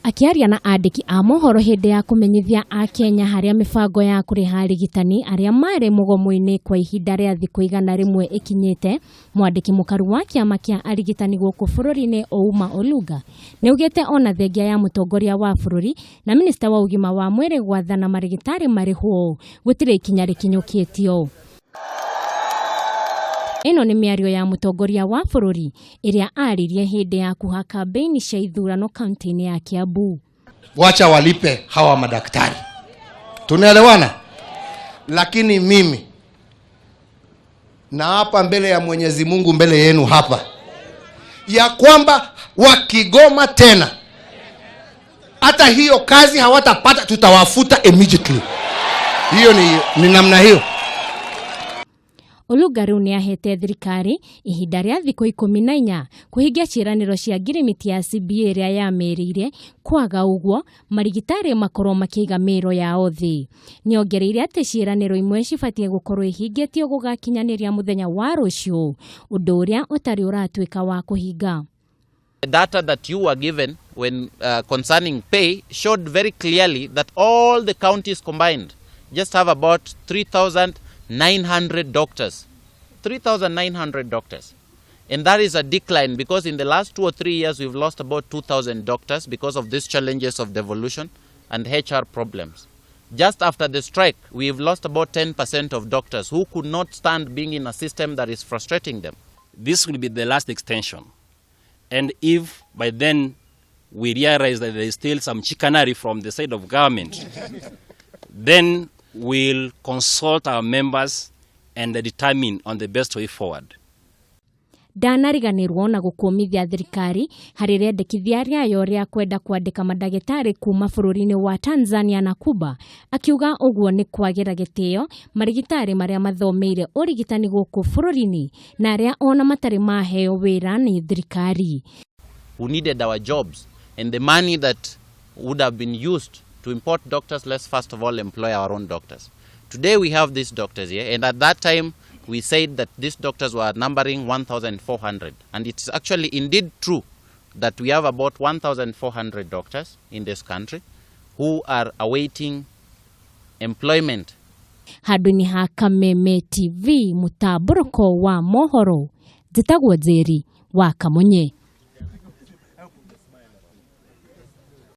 Akĩaria na andĩki a mohoro hĩndĩ ya kũmenyithia Akenya harĩa mĩbango ya kũrĩha arigitani arĩa marĩ mũgomo-inĩ kwa ihinda rĩa thikũ 100 ĩkinyĩte, mwandĩki mũkaru wa kĩama kĩa arigitani gũkũ bũrũri-inĩ Ouma Oluga nĩaugĩte ona thengia ya mũtongoria wa bũrũri na minista wa ũgima wa mwĩrĩ gwathana marigitari marĩhwo gũtirĩ ikinya rĩkinyũkĩtio. Ĩno nĩ mĩario ya mũtongoria wa bũrũri ĩrĩa aririe hĩndĩ ya kuha kambeini cia ithurano kaunti-inĩ ya Kiambu. Wacha walipe hawa madaktari, tunaelewana? Lakini mimi na hapa mbele ya Mwenyezi Mungu, mbele yenu hapa, ya kwamba wakigoma tena hata hiyo kazi hawatapata, tutawafuta immediately. Hiyo ni namna hiyo. Oluga rĩu nĩahete thirikari ihinda rĩa thikũ 14 kũhingia ciĩranĩro cia ngirimiti ya CBA ĩrĩa yamĩrĩire, kwaga ũguo marigitari makorwo makĩiga mĩĩro yao thĩ. Nĩongereire atĩ ciĩranĩro imwe cibatiĩ gũkorwo ihingĩtio gũgakinyanĩria mũthenya wa rũciũ, ũndũ ũrĩa ũtarĩ ũratuĩka wa kũhinga. The data that you were given when concerning pay showed very clearly that all the counties combined just have about 3,900 doctors. 3,900 doctors. And that is a decline because in the last 2 or 3 years we've lost about 2,000 doctors because of these challenges of devolution and HR problems. Just after the strike, we've lost about 10% of doctors who could not stand being in a system that is frustrating them. This will be the last extension. And if by then we realize that there is still some chicanery from the side of government, then we'll consult our members and determine on the best way forward. Ndanariganĩrwo na gũkũmithia thirikari harĩ rĩendekithia rĩayo rĩa kwenda kwandĩka mandagĩtarĩ kuma bũrũri-inĩ wa Tanzania na Cuba, akiuga ũguo nĩ kwagĩra gĩtĩo marigitari marĩa mathomeire ũrigitani gũkũ bũrũri-inĩ na arĩa ona matarĩ maheo wĩra nĩ thirikari. We needed our jobs and the money that would have been used to import doctors, let's first of all employ our own doctors. Today we have these doctors here, and at that time we said that these doctors were numbering 1,400, and it's actually indeed true that we have about 1,400 doctors in this country who are awaiting employment. Handũ-inĩ ha Kameme TV mũtambũrũko wa mohoro, njĩtagwo Njeri wa Kamunye.